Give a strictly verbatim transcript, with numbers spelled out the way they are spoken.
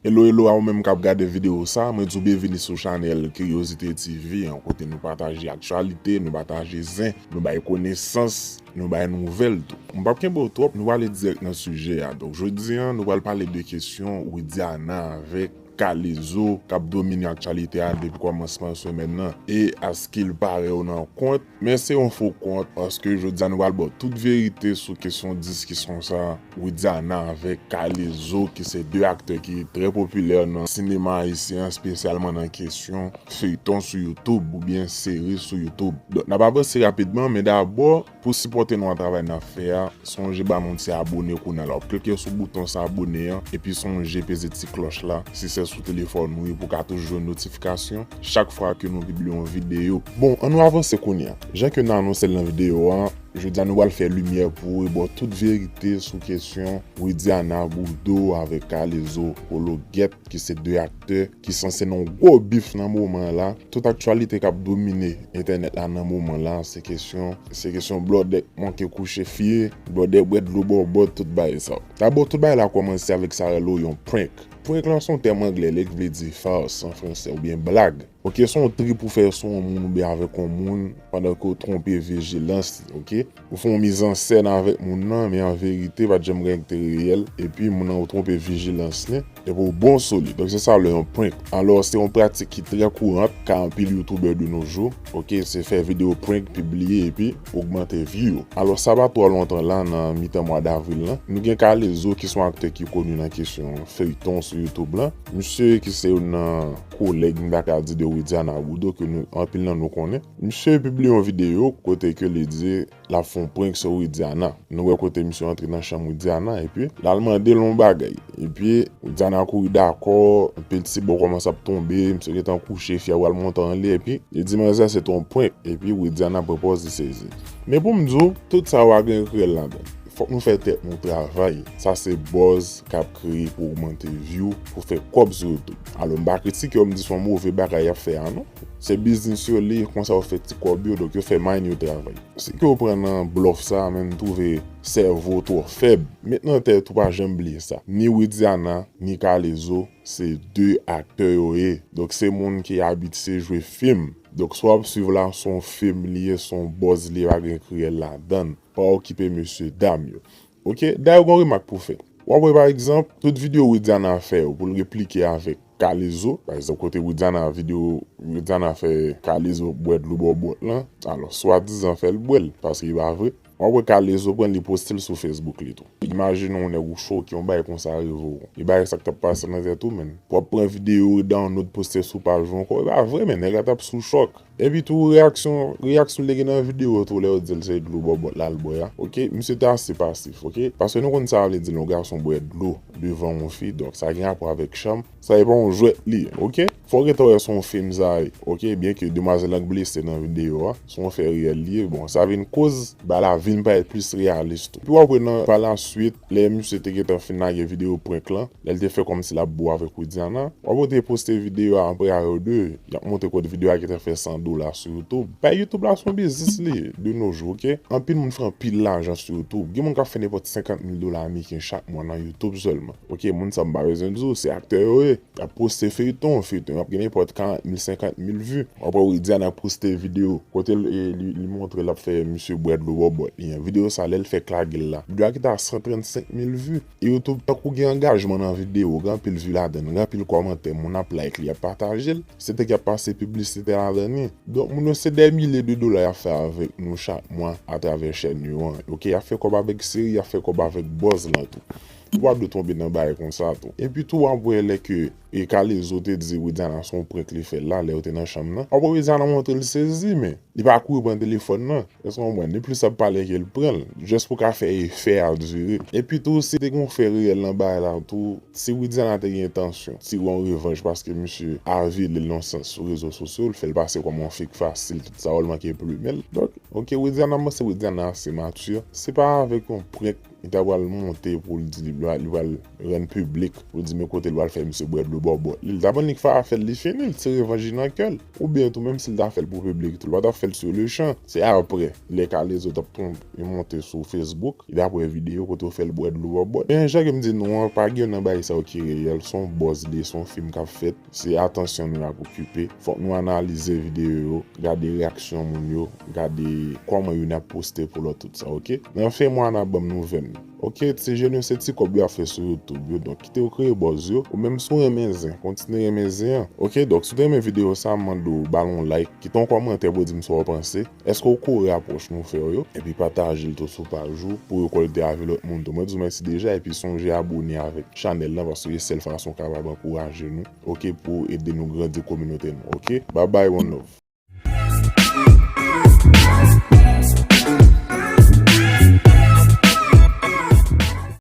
Hello, hello, a ou menm k ap gade videyo sa, mwen di w byenvini sou chanèl Curiosité T V, an kote nou pataje aktyalite, nou pataje zen, nou bay konesans, nou bay nouvèl tou. M p ap kenbe w twòp, nou prale dirèk nan sijè a. Donk, jodi a, nou pral pale de kesyon Widiana avèk K-Lezo k ap domine aktyalite a depi kòmansman semèn nan. E à ce qu'il paraît, ou nan kont, men se yon fo kont, paske jodi a nou pral ba w tout verite sou kesyon diskisyon sa, Widiana avèk K-Lezo, ki se de aktè ki trè popilè nan sinema ayisyen an, espesyalman nan kesyon feyton sou YouTube oubyen seri sou YouTube. Donk, n ap avanse rapidman, men dabò, pou sipòte nou nan travay n ap fè a, sonje ba nou ti abòne kounye a la. W ap klike sou bouton sa abòne an, epi sonje peze ti klòch la, si se sou telefòn ou ye, pou w ka toujou jwenn notifikasyon chak fwa ke nou pibliye yon videyo. Bon, ann nou avanse kounye a. Jan ke n anonse l nan videyo a, jodi a nou pral fè limyè pou w e ba w tout verite sou kesyon Widiana Boudou avèk K-Lezo, Kologèt, ki se de aktè ki sanse nan yon gwo bif nan moman la. Tout aktyalite k ap domine entènèt la nan moman la, se kesyon, se kesyon blòdè k manke kouche fye, blòdè bwè dlo bòbòt, tout bagay sa yo. Dabò, tout bagay la kòmanse avèk sa rele yon prank. Prank lan se yon tèm anglè, li vle di farce an fransè, oubyen blag. Oke, se yon trip ou fè sou yon moun oubyen avèk yon moun pandan ke w twonpe vijilans li, oke? Ou fè yon mizansèn avèk moun nan, men an verite, pa t janm gen anyen ki te reyèl, epi moun nan ou twonpe vijilans li, epi w bon sou li. Donk, se sa w rele yon prank. Alò, se yon pratik ki trè kourant, ka anpil youtubè de nos jours, oke, se fè videyo prank, pibliye, epi ogmante view yo. Alò, sa pa twò lontan la, nan mitan mwa davril lan, nou gen K-Lezo ki se yon aktè ki koni nan kesyon feyton sou YouTube lan. Misye ki se youn nan kolèg, m ta ka di, de Widiana Boudou, ke nou, anpil nan nou konnen. Misye pibliye yon videyo kote ke li di l ap fè yon prank sou Widiana. Nou wè kote misye antre nan chanm Widiana, epi l al mande l yon bagay. Epi Widiana kouri dakò, epi ti bò kòmanse ap tonbe, misye gentan kouche, fè al monte anlè, epi li di manzè se te yon prank, epi Widiana pran pòz li sezi. Men pou m di w, tout sa yo pa gen reyèl ladan. Fòk nou fè tèt nou travay. Sa se buzz k ap kreye pou ogmante view, pou fè kòb sou YouTube. Alò, m pa kritike yo, m di se yon move bagay y ap fè a non. Se biznis yo li, konsa yo fè ti kòb yo, donk yo fè mind yo travay. Si ke w pran nan blòf sa, men m twouve sèvo w twò fèb. Met nan tèt ou, pa janm bliye sa. Ni Widiana, ni K-Lezo, se de aktè yo ye. Donk se moun ki abitye jwe fim. Donk sa w ap swiv la, se yon fim li ye, se yon buzz li ye, pa gen reyèl ladan l. Pa okipe mesye dam yo. Oke, dayè w gen yon remak pou fè. W ap wè pa egzanp, tout videyo Widiana fè yo pou l replike avèk K-Lezo, pa egzanp kote Widiana videyo, Widiana fè K-Lezo bwè dlo bòbòt lan, alò swadizan fè l bwè l, paske e pa vre. W ap wè K-Lezo pran li poste l sou Facebook li tou. Imajine w nèg ou choke, yon bagay konsa rive w. E bagay sa k t ap pase nan tèt ou menm. W ap pran videyo, download, poste sou paj ou ankò. E pa vre, men nèg la t ap sou chòk. Epi tou, reyaksyon, reyaksyon li te gen nan videyo tou, lè yo di l se dlo bòbòt l al bwè a. Oke, misye te ase pasif, oke? Paske nou konn sa vle di lè yon gason bwè dlo devan yon fi, donk sa gen rapò avèk chanm. Sa e pa yon jwèt li ye, oke? Fò w gentan wè se yon fim sa ye, oke? Byenke demwazèl lan k blese nan videyo a, se yon fè reyèl li ye, bon, sa vin koz bagay la vin parèt plis reyalis tou. Epi w ap wè nan, pa la swit, lè misye te gentan fin lage videyo prank lan, lè l te fè kòmsi l ap bo avèk Widiana, w ap wè te poste videyo a an paralèl de, y ap montre kote videyo a gentan fè san dola sou YouTube. Bay YouTube la se yon biznis li ye, de nos jours, oke? Anpil moun fè anpil lajan sou YouTube. Gen moun k ap fè nenpòt senkant mil dola ameriken chak mwa nan YouTube sèlman. Oke, moun sa m pa bezwen di w, se aktè yo ye. Y ap poste feyton, feyton y ap gen nenpòt karant mil, senkant mil vi. W ap wè Widiana poste videyo kote l, e, li, li montre l ap fè misye bwè dlo bòbòt li an. Videyo sa, lè l fèk lage l la, videyo a gentan a san trannsenk mil vi. E YouTube, tankou gen angajman nan videyo, gen anpil vi ladan l, gen anpil kòmantè, moun ap like li, ap pataje l. Se tank y ap pase piblisite ladan li. Donk, moun yo se dè milye de dola y ap fè avèk nou chak mwa atravè chèn yo an. Oke, y ap fè kòb avèk seri, y ap fè kòb avèk buzz lan tou. Ou pa dwe tonbe nan bagay konsa tou. Epi tou, w ap wè lè ke, e, K-Lezo te di Widiana se yon prank li fè l la, lè yo te nan chanm nan. W ap wè Widiana montre l sezi, men li pa kouri pran telefòn nan. Èske w konprann? Li plis ap pale ke l pran l, jis pou ka fè efè a dire. Epi tou, si te gen yon fè reyèl nan bagay la tou, si Widiana te gen entansyon tire yon revanj paske misye avili l nan sans sou rezo sosyo, l fè l pase kòm yon fake fasil, tout sa yo, l manke plimen l. Donk, oke, Widiana, m panse Widiana ase mati. Se pa avèk yon prank li ta pral monte pou l di li pral, li pral rann piblik, pou l di men kote l pral fè misye bwè dlo bòbòt li. Li t ap annik fè afè l, li fini, li tire revanj li nan kè l. Oubyen tou, menm si l ta fè l pou piblik tou, li pa t ap fè l sou le chan. Se apre, lè ka lezòt ap tonbe, monte sou Facebook, li t ap wè videyo kote yo fè l bwè dlo bòbòt. Men jan ke m di nou an, pa gen nan bagay sa yo ki reyèl, se yon buzz li ye, se yon fim k ap fèt. Se atansyon nou y ap okipe. Fòk nou analize videyo yo, gade reyaksyon moun yo, gade kòman youn ap poste pou lòt, tout sa, oke? Nan fen mwa an, n ap ban m nouvèl. Oke, ti jèn yo se ti kòb yo ap fè sou YouTube yo, donk kite yo kreye buzz yo. Ou menm si w renmen zen, kontinye renmen zen an. Oke, donk si w te renmen videyo sa, m mande w ba l yon like, kite yon kòmantè pou w di m sa w panse. Èske w kore apwòch nou fè w yo? Epi pataje l tou sou paj ou pou rekòlte avè lòt moun tou. Mwen di w mèsi deja epi sonje abòne avèk chanèl lan paske se sèl fason w kapab ankouraje nou, oke, pou ede nou grandi kominote nou, oke? Babay, one love.